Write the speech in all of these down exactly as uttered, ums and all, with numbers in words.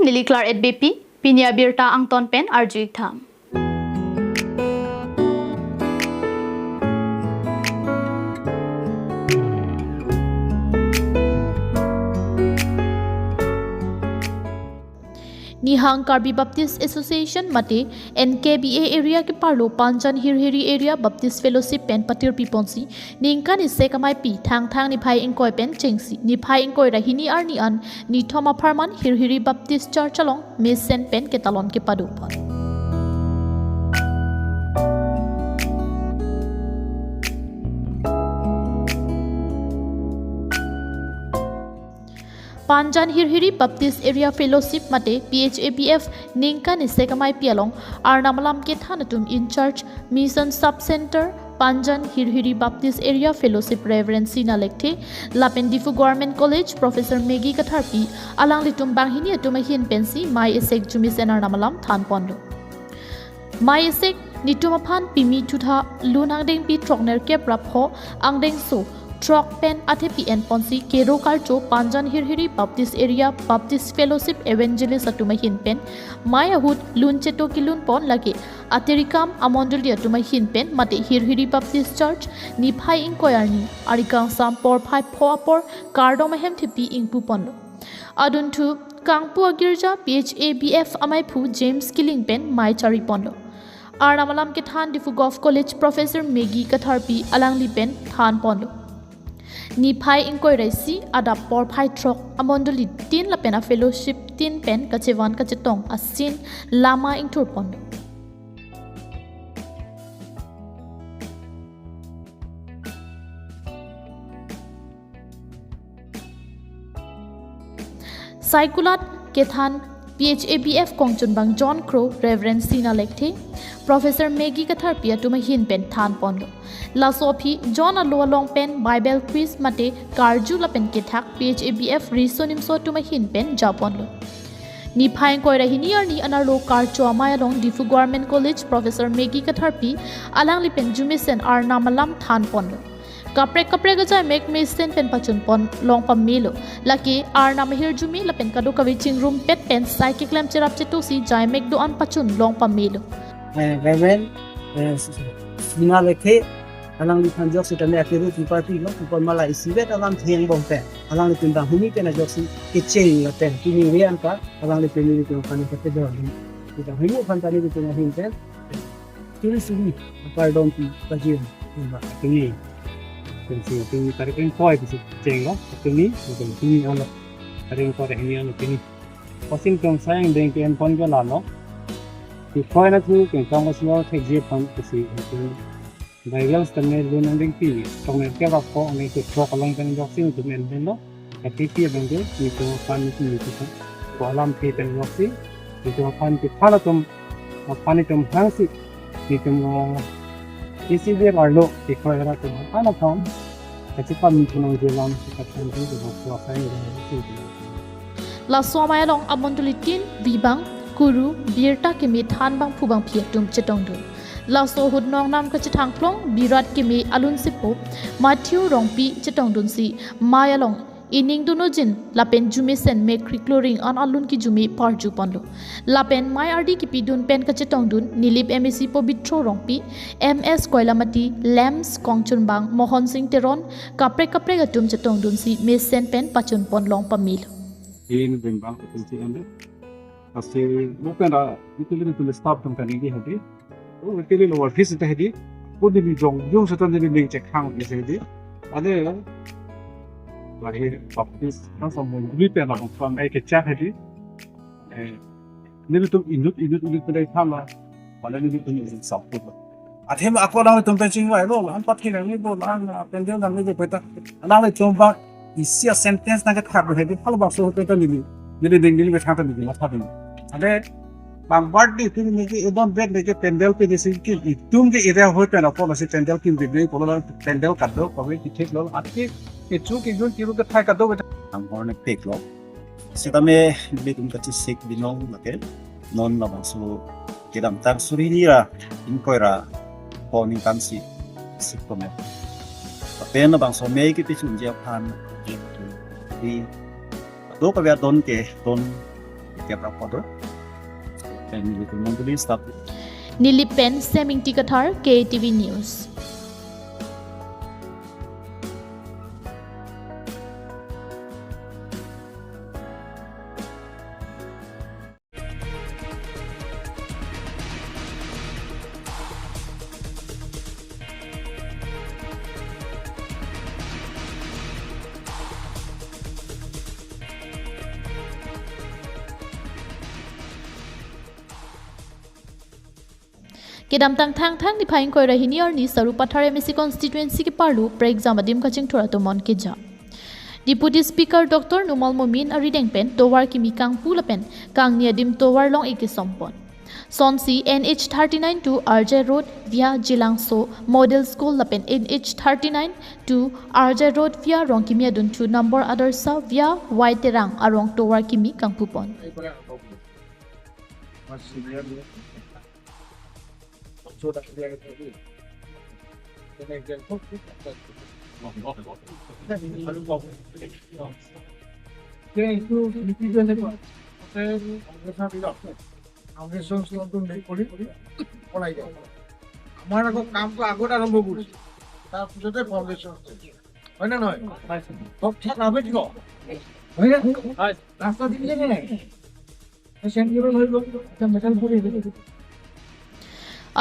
Neli Claret Beypi, pini abirta angton pen arju-ik tha. Nihang Karbi Baptist Association mate N K B A area keparlo Panjan Hirhiri Area Baptist Fellowship pen patirpi ponsi ningkan isi amaipi Thangthang niphai ingkoi pen chengsi niphai ingkoi ra hini arni an nithom apharman Hirhiri Baptist Church along mesen pen ketalon kepado pon. Panjan Hirhiri Baptist Area Fellowship mate P H A B F ningkan isi amaipi along Arnam alam kethan atum in charge Mission Sub Center Panjan Hirhiri Baptist Area Fellowship Reverend Sina Lekthe lapen Diphu Government College Professor Maggie Katharpi alanglitum banghini atum ahin pensi mai esek jumisen Arnam alam than ponlo. Mai esek nitum aphan pimi thutha lun angdengpi throknerkep ra pho angdengso throk pen athepi en ponsi kero karcho Panjan Hirhiri Baptist Area Baptist Fellowship Evangelist atum ahin pen mai ahut lun cheto kelun pon lake atirikam amondoli atum ahin pen mate Hirhiri Baptist Church niphai ingkoi arni arni kangsam porphai pho apor kardom ahem thepi ingpu ponlo. Adunthu kangpu agirja P H A B F amaiphu James Killing pen mai chari ponlo. Arnam alam kethan Diphu Govt College Professor Maggie Katharpi alangli pen than ponlo. Niphai ingkoi ra isi adap porphai throk amondoli tin lapen a fellowship tin pen kachevan kachetong asin lama ingthur ponlo. Saikulat kethan P H A B F kongchunbang John Crow, Reverend Sina Lekthe, Professor Maggie Katharpi atum ahin pen than ponlo. Laso aphi John alo along pen Bible quiz mate karju lapen kethak P H A B F riso nimso atum ahin pen ja ponlo. Niphai ingkoi ra hini arni anerlo karcho amei along Diphu Government College Professor Maggie Katharpi alangli pen jumisen Arnam alam than ponlo. Kaprek kaprek ajaimek mesen pen pachun pon long pamelo. Lake Arnam ahirjume lapen kadokave chingrumpet pen sai keklem cherap chetosi jaimek do-an pachun long pamelo. Eh, Reverend, eh, Sina Lekthe, alangliphan jok sitame akiru pipar pilo, pipar mala isivet alam theng bom pen. Alanglitum banghini pen ajoksi kecheng lapen pini rian ka, alanglitum nelitum aphan kachedor. Kita hini aphan ta nelitum ahin pen turi suri apar dom pi pajir. Ba pini. Pensi pini tarik ingkoi pisi chenglo, pini, pini alo. Tarik ingkoi hini alo pini. Kosin tong sayang deng ke en pon ke lalo. Ti koi na thu ke tong ko siwa thek je pon pisi. Bible sitame lun angdengpi, throknerkep ra pho angdengso throk along pen joksi nelitum en ponlo. Athepi abang ke, nelitum aphan nelitum nelitum aphan. Ko alam ke pen joksi, nelitum aphan kethan atum, aphan nelitum hangsi, nelitum, uh, isi dia arlo, ti koi ra atum aphan aphan. Kachipan nelitum nang jelam, kachipan nelitum nang jelam. Laso amei along amondoli tin, Vibang, Kuru, Birta keme than bangphu bangphi atum chetongdun. Laso ahut nongnam kachethangklong, Birat keme alun sipo, Matthew Rongpi chetongdunsi, mei along ining dunojin, lapen jumisen mekhri kloring an alun kijume parju ponlo. Lapen mei ardi kipidun pen kachetongdun, Nilip M A C Pobitro Rongpi, M S Koilamati, Lamps kongchunbang, Mohon Sing Teron, kaprek kaprek atum chetongdunsi, mesen pen pachun pon long pamelo. In Vibang atum si ande. Asi bukan da, itu lebih tulis stop tentang ini hadi. Oh, itu lebih luar biasa tadi. Pun di jong jong setan di ning cek hang di sini. Ada lahir baptis kan sama beli pen lah kan ai kecak hadi. Eh, nelitum inut inut inut pada thala. Pada nelitum inut sabtu. Athe ma ako alanglitum pen chingvailo, an pathe nangnelo, an, ah, pendel nangnelo peta. Alanglitum bang isi a sentence nangkethak hedi, halabangso peta neli. Neli ding neli bethang ta neli matha ding. Ade bang birthday tum neli edon birthday ke pendel pe neli si ke itum ke area hoi pen apotsi pendel kim bibli polo la pendel kado kave kithek lo athe kechu kejun kiru kethai kado beta. Ang hornek pek lo. Sitame nelitum kachesik binong lake non labangso kedamtang suri hini ra ingkoi ra pho ningkan si sik tome. Lapen labangso mei kepachunji aphan di do kave adon ke don Kepra Podo. And with the Mandalay staff. Nilip pen Seming Tikathar, K A T V News. Kedamtang Thangthang niphai ingkoi ra hini arni Sarupathar M A C constituency keparlo pre-exam adim kachingthur atum mon keja. Deputy Speaker Doctor Numal Momin arideng pen tovar kimi kangpu lapen kangni adim tovar long-e kesompon. Sonsi N H thirty-nine to R J Road via Jilangso Model School lapen N H thirty-nine to R J Road via Rongkimi adunthu number adarsha via Y Terang arong tovar kimi kangpupon. আমাৰ আকৌ কামটো আগত আৰম্ভ কৰিছে, তাৰ পিছতে ফাউণ্ডেশ্যন। হয় নে নহয়? হয়। চব ঠিক আবে দিব। হয় নে? হয়। ৰাস্তা দিলে নে নাই? চেণ্ট্ৰেল হৈ গ'ল, এতিয়া মেটেল পৰি আহিলে।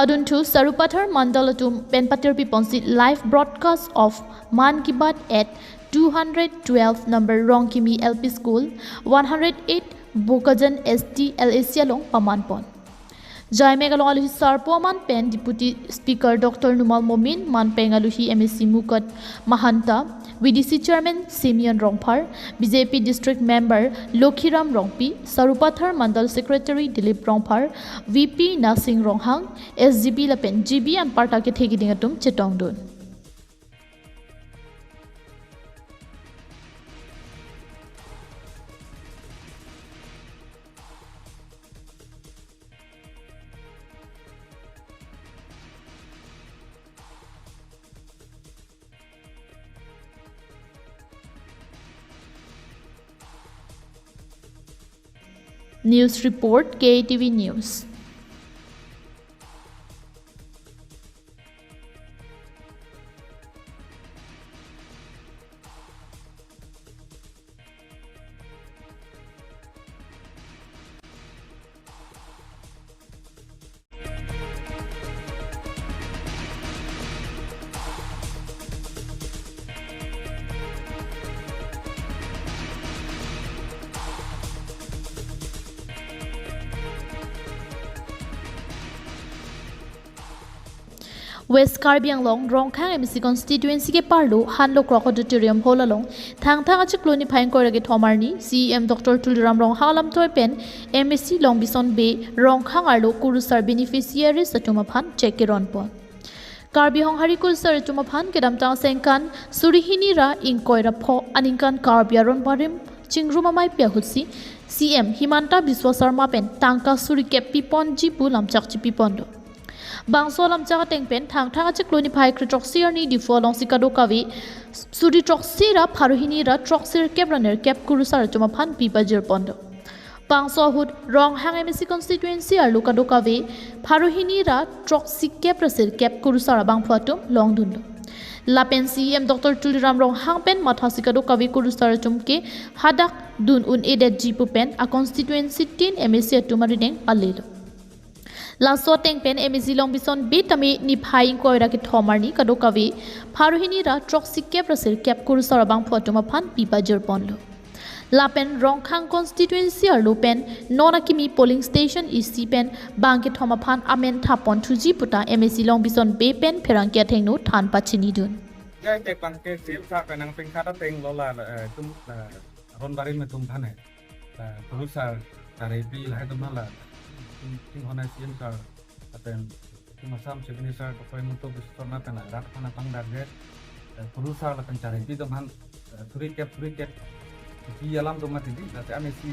Adunthu Sarupathar Mandal atum pen patirpi ponsi live broadcast of Mann Ki Baat at two hundred twelve number Rongkimi L P School, one hundred eight Bokajan S T L A C along pamanpon. Jaimek along aluhi sarpo aman pen Deputy Speaker Doctor Numal Momin, manpeng aluhi M A C Mukut Mahanta, V D C Chairman Simeon Rongphar, B J P District Member Lokhiram Rongpi, Sarupathar Mandal Secretary Dilip Rongphar, V P Nasing Ronghang, S G B lapen G B anparta kethe keding atum chetongdun. News report, K A T V News. West Karbi Anglong, Rongkhang M A C constituency keparlo Hanlok Rock Auditorium Hall along Thangthang achiklo niphai ingkoi ra kethom arni C E M Doctor Tuliram Ronghang alamtoi pen M A C Longbison Bey Rongkhang arlo kurusar beneficiaries atum aphan cheque keronpon. Karbi Honghari kurusar atum aphan kedamtang sengkan suri hini ra ingkoi ra pho aningkan Karbi aron barim chingrum amei pi ahutsi C E M Himanta Biswa Sarma pen tangka suri kep piponji pu lamchak chipipon do. Bangso lamchak ateng pen Thangthang achiklo niphai kre throksi arni Diphu alongsi kadokave suri throksi ra pharo hini ra throksi kep ra nerkep kurusar atum aphan pi pajirpon do. Bangso ahut Rongkhang M A C constituency arlo kadokave pharo hini ra throksi kep ra sirkep kurusar abangphu atum longdun do. Lapen C E M Doctor Tuliram Ronghang pen mathasi kadokave kurusar atum ke hadak dun un-edetji pu pen a constituency tin M A C atum arideng pale do. Laso ateng pen M A C Longbison Bey tame niphai ingkoi ra kethom arni kadokave pharo hini ra throksi kep ra sirkep kurusar abangphu atum aphan pi pajirpon do. Lapen Rongkhang constituency arlo pen non akimi polling station isi pen bang kethom aphan amen thapon thuji puta M A C Longbison Bey pen pherangke athengno than pachinidun. Jai tek bang ke C E M sir pen nangpingkhat ateng lo la, eh, tum, eh, aron barim atum aphan, eh, kurusar charli pi lahai atum aphan la, tum, tum honai C E M sir, lapen tum Assam Chief Minister Doctor Himanta Biswa Sarma pen la rat aphan apangdar ke, eh, kurusar lapen charli pi atum aphan, eh, suri kep, suri kep pi alam atum mati di, lapen M A C,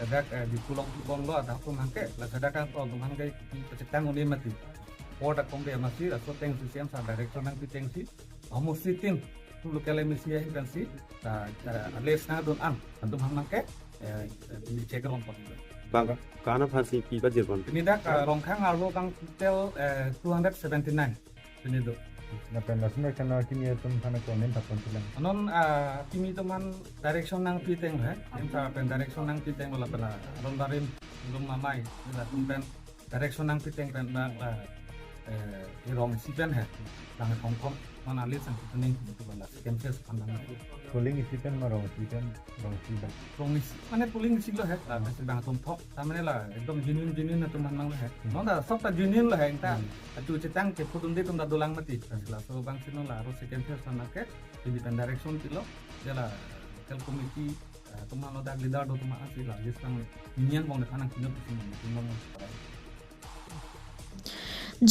eh, dak, eh, Diphu along bom lo, adak atum aphan ke, lapen dak atum aphan ke, pi pachetang un-e mati. Por dak kong ke M A C, laso atengsi C E M sir direction nangpi atengsi, homosti tin, tu local M A C ahin pensi, ta, ta, les nangdun an, atum aphan ke, eh, eh, cheque keronpon. Bang ka, kana aphansi pi pajir pon. Pini dak, ah, Rongkhang arlo abang total, eh, two hundred seventy-nine pini do. Lapen lason kena kimi atum aphan konen tapon silang. Anon, ah, kimi atum aphan direction nangpi teng he. Enta pen direction nangpi teng lapen, ah, aron barim, dum mamai, nila atum pen direction nangpi teng pen bang, ah, eh, irong isi pen he. Bang thomthom, mana alis angki kuning, itu bala second phase pandang. Polling isi pen ma rong isi pen, rong isi bang. Rong isi, mane polling isi lo he, ah, besi bang thomthom. Ta mane la, ekdom genuine, genuine atum aphan lo he. Hmm. Non ta, sob ta genuine lo he, enta. Hmm. Achu chetang ke pudun de atum ta dolang mati. Laso abang si non la, aro second phase pandang ke, independent direction pilo, dia la, local committee, eh, atum aphan lo dak leader do atum aphan si la, jis tang, niang bong de kanang kino pusi mon, kino mon.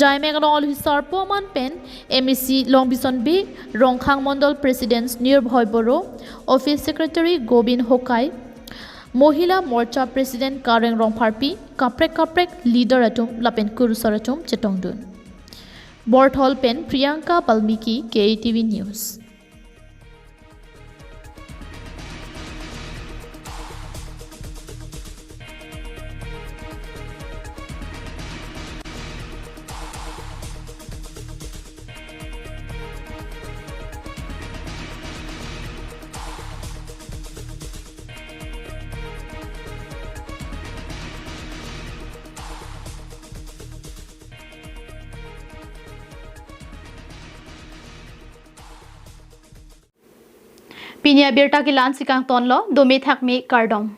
Jaimek along alohi sarpo aman pen M A C Longbison Bey, Rongkhang Mondol President Nirbhoy Boro, Office Secretary Gobin Hokai, Mohila Morcha President Kareng Rongpharpi, kaprek kaprek leader atum lapen kurusar atum chetongdun. Borthol pen Priyanka Balmiki, K A T V News. Pini abirta ke la-ansi kangtonlo, dome thakme kardom.